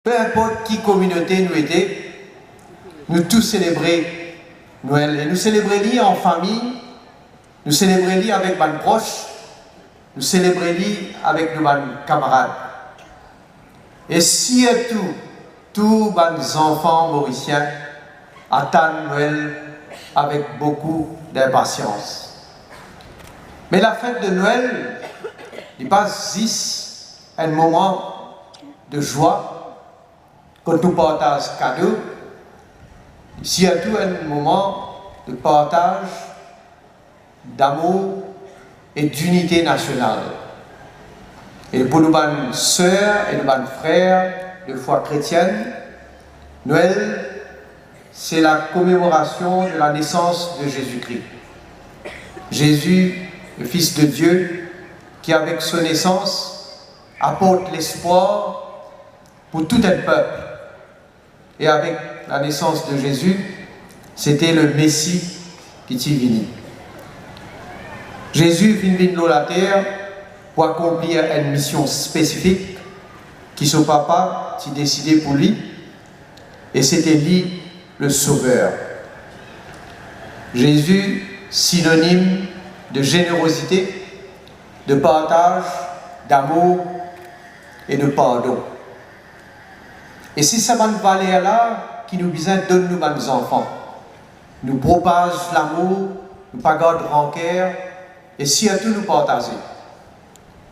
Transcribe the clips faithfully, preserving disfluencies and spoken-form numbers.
Pe inport ki kominote nou ete, nou tou selebre Nwel e nou selebre li an fami, nou selebre li avek bann pros, nou selebre li avek nou bann kamarad. E sirtou, tou bann zanfan morisien atann Nwel avek boukou dinpasians. Me lafet de Nwel, li pa zis enn moman de zwa kot nou partaz kado, sirtou enn moman de partaz, damour e dinite nasional. E pou nou bann ser e nou bann frer de fwa kretienn, Nwel, c'est la commémoration de la naissance de Jésus-Christ. Jésus, le Fils de Dieu, qui avec son naissance apporte l'espoir pour tout un peuple. E avek la nesans de Zezi, sete le Mesi ki ti vini. Zezi finn vinn lor later pou akonplir enn mision spesifik ki so Papa ti deside pou li, e sete li le Sover. Zezi, sinonim de zenerozite, de partaz, damour e de pardon. E se sa bann valer la ki nou bizin donn nou bann zanfan. Nou propaz lamour, nou pa gard ranker, e sirtou nou partaze.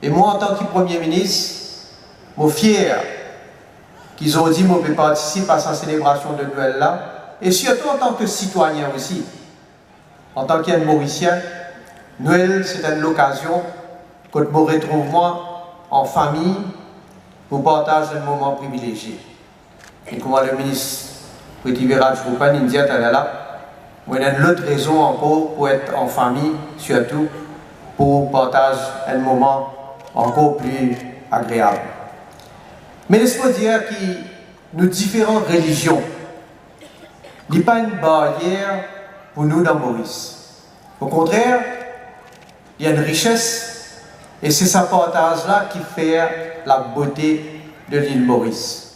E mwa, antan ki Premie Minis, mo fier ki zordi mo pe partisip a sa selebrasion de Nwel la, e sirtou antan ki sitwayin osi. Antan ki enn Morisien, Nwel se enn lokazion kot mo retrouv mwa an fami pou partaz enn moman privilezie. E kouma le minis Prithviraj Rupin inn dir taler la, mo ena enn lot rezon ankor pou et an fami, sirtou pou partaz enn moman ankor pli agreab. Me les mo dir ki nou diferan relizion, li pa enn baryer pou nou dan Moris. Okontrer, li enn rises, e se sa partaz la ki fer labote de lil Moris.